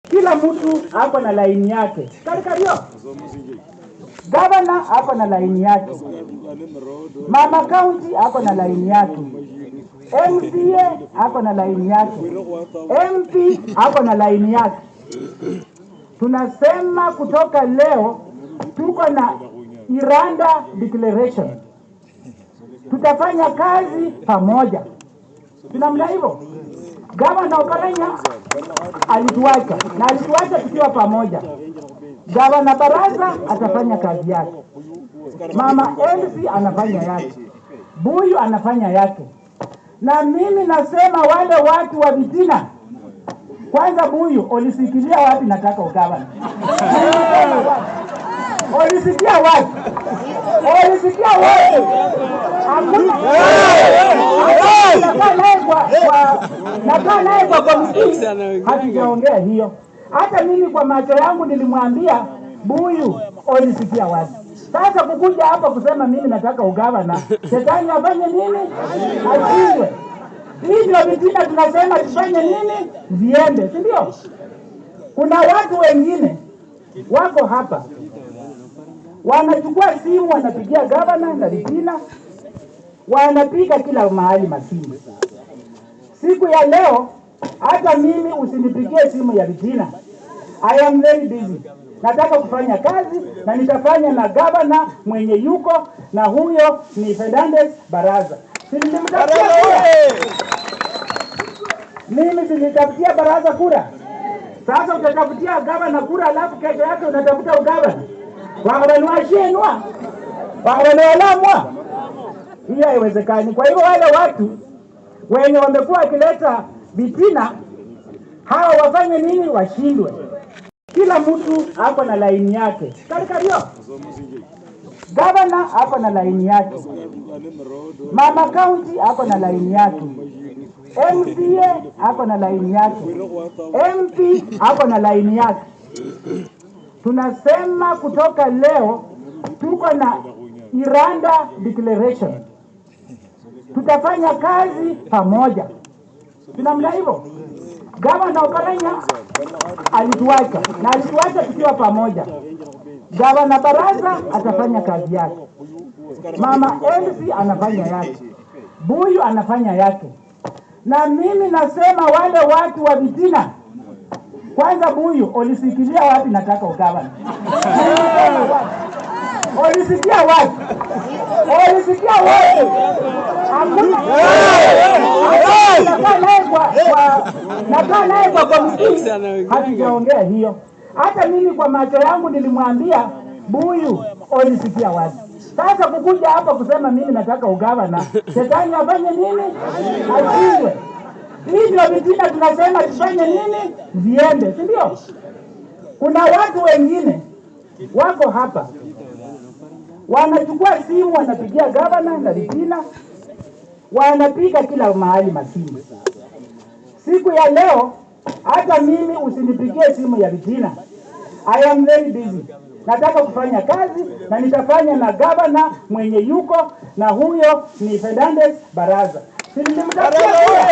Kila mtu ako na laini yake. Karikario. Gavana ako na laini yake. Mama county ako na laini yake. MCA ako na laini yake. MP ako na laini yake. Tunasema kutoka leo tuko na Iranda Declaration. Tutafanya kazi pamoja. Tunamna hivyo. Gavana Oparanya alituacha na alituacha tukiwa pamoja. Gavana Baraza atafanya kazi yake, Mama Elsie anafanya yake, Buyu anafanya yake, na mimi nasema wale watu wa vitina, kwanza Buyu ulisikilia wapi nataka ugavana? Ulisikia wapi? Ulisikia wapi? Hakuna. Nakaa naye kwa committee, hatujaongea hiyo. Hata mimi kwa macho yangu nilimwambia Buyu, ulisikia wapi? Sasa kukuja hapa kusema mimi nataka ugavana, shetani afanye nini? Ashindwe. Hii ndio vitina tunasema tufanye nini? Ziende, si ndio? Kuna watu wengine wako hapa wanachukua simu wanapigia gavana na vitina, wanapiga kila mahali masimu. Siku ya leo hata mimi usinipigie simu ya vitina. I am very busy. Nataka kufanya kazi na nitafanya na gavana mwenye yuko na huyo ni Fernandez Baraza. Si nilimtafutia kura? Mimi silitafutia Baraza kura. Sasa utatafutia gavana kura alafu kesho yake unatafuta ugavana. Wakabanuashenwa. Wakabanualamwa. Hiyo haiwezekani. Kwa hivyo wale watu wenye wamekuwa wakileta vitina hawa wafanye nini? Washindwe. Kila mtu ako na laini yake. Karikario. Gavana ako na laini yake. Mama county ako na laini yake. MCA ako na laini yake. MP ako na laini yake. Tunasema kutoka leo tuko na Iranda Declaration. Tutafanya kazi pamoja. Tunamna hivyo. Gavana Oparanya alituacha na alituacha tukiwa pamoja. Gavana Baraza atafanya kazi yake, Mama Elsie anafanya yake, Buyu anafanya yake, na mimi nasema wale watu wa vitina, kwanza Buyu ulisikilia wapi nataka ugavana? Ulisikia wapi? Ulisikia wapi? Hakuna. Nakaa naye kwa committee, hatujaongea hiyo. Hata mimi kwa macho yangu nilimwambia Buyu, ulisikia wapi? Sasa kukuja hapa kusema mimi nataka ugavana, shetani afanye nini? Ashindwe. Hii ndio vitina tunasema tufanye nini? Ziende, si ndio? Kuna watu wengine wako hapa wanachukua simu wanapigia gavana na vitina, wanapiga kila mahali masimu. Siku ya leo hata mimi usinipigie simu ya vitina. I am very busy. Nataka kufanya kazi na nitafanya na gavana mwenye yuko na huyo ni Fernandez Baraza. Si nilimtafutia kura?